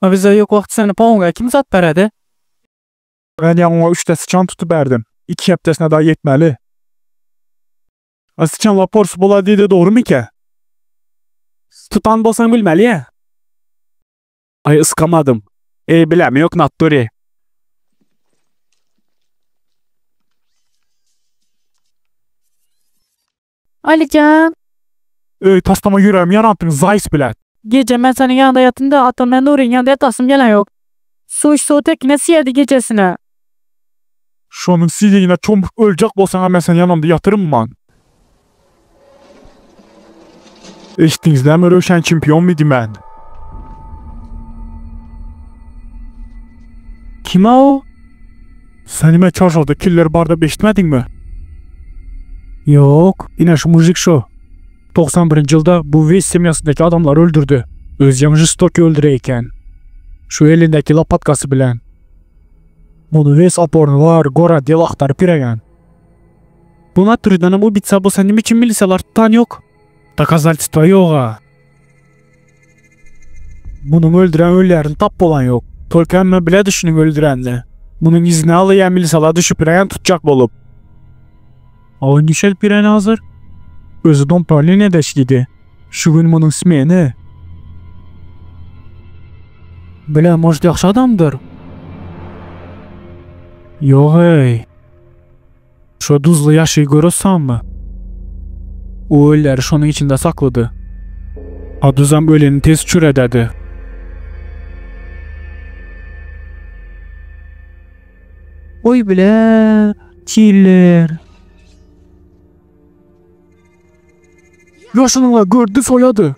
A bize ýok wagty seni poňga kim zat beredi? Men ýaňy oňa üçde syçan tutup berdim. Iki hepdesine dagy ýetmeli. A syçanlar porsy bolar diýdi dogrumikä? Tutan bolsaň bilmeli-ä. Aý ysgamadym. Eý bilem ýok natturi. Alijan. Öý taslama ýüregimi ýarapdyň zaýs bilet. Gije men seniň ýanyňda ýatdym-da atam men Nuryň ýanynda ýatasym gelen ýok. Suw içse tekine siýerdi gijesine. Şonuň siýdigine çomup öljek bolsaňam men seniň ýanymda ýatyrman. Eşitdiňiz näme Röwşen çempionmy diýmän. Kim o? Sen nime çarşafda killer bar diýip eşitmediňmi? Ýok, ine şu mujik şu. 91-nji ýylda bu Weýs semýasyndaky adamlary öldürdi. Özem žestokiý öldürer eken. Şu elindäki lopatkasy bilen. Muny Weýs opornylar gorodel agtaryp ýöregen. Bu naturdanam ubitsa bolsa nime üçin milisiýalar tutan ýok? Dokazaltstwa ýoga. Munuň öldüren ölýärini tap bolan ýok. Tolko hemme biledi şunuň öldürenini. Munuň yzyny alaýan milisalar düşüp ýören tutjak bolup. A o nişelip ýören hazir? Özi domprawleniýede işlidi. Şu gün munuň smeni. Bile может ýagşy adamdyr. Ýog-eý. Şo duzly ýaşygy göresammy? O ölüleri şonuň içinde saklady. A duzam öleni tez çürededi. Oý bile, killer. Ýaşynyňla gördi soýady.